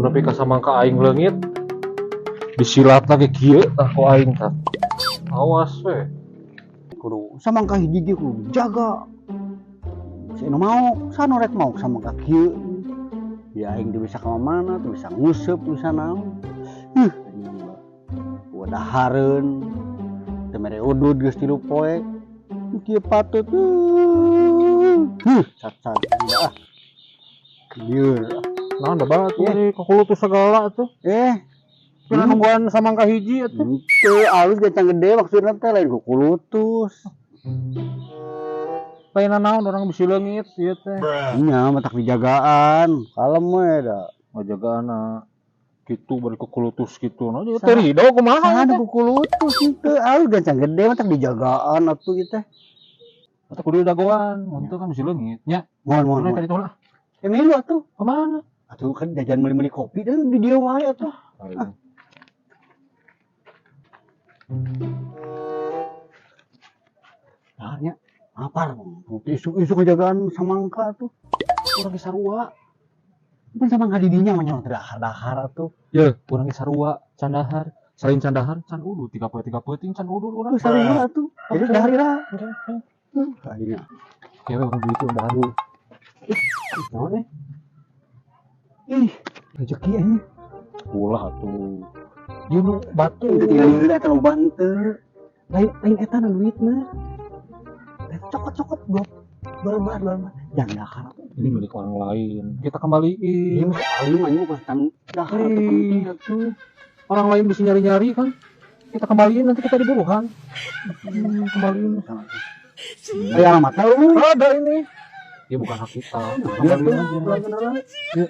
Mun nepi ka samangka aing leungit disilat lagi kieu tah ku aing tah. Awas we. Kudu samangka hiji ge kudu dijaga. Si nu mau, sanu rek mau samangka kieu. Ya aing teu bisa ka mana, teu bisa nguseup, teu bisa naon. Huh, anjing mah. Wadahareun. Teu mere udud geus 3 poe. Kieu patut. Huh, cat-cat ah. Lieur. Naon da batu nih kakulutus segala tuh. Pira nungguan samangka hiji atuh. Henteu, alus gancang gede maksudna teh lain kukulutus. Lain naon orang bisi leungit ieu teh. Nya matak dijagaan, kalem we da. Ngajagaan kitu bari kukulutus kitu. Nah, ieu teh rido kumaha Saha teh? Kukulutus henteu, alus gancang gede matak dijagaan atuh ieu teh. Atau kudu dagoan, untuk kan bisi leungit nya. Mohon mohon. Mana tadi tuh lah. Eh milu atuh. Kemana? Atuh kan jajan meuli-meuli kopi dan di dieu wae atuh. Ah. Nah, nya apar isuk-isuk ngajagaan samangka atuh. Urang ge sarua. Pan samangka di dinya mah nya dahar-dahar atuh. Ye, urang ge sarua can dahar. Selain can dahar, can udud 3 poe 3 peuting can udud urang. Tuh sarua atuh. Jadi dahar ira. Ayeuna. Oke, urang beli itu dahar. Ih, naon eh? Ih, rezeki anjing. Ulah atuh. Ieu nu batu. Itu tinggal heula eta loba henteu. Lain lain eta na duitna. Cokot-cokot dua lembar, dua lembar. Jangan dahar atuh. Ini milik orang lain. Kita kembaliin. Iya, mah alim anjing bukan tan dahar atuh penting atuh. Orang lain bisa nyari-nyari kan. Kita kembaliin nanti kita diburuhan. Kembaliin. Aya alamatna lu. Ada ini. Ya bukan hak kita. Kembaliin aja. Ya.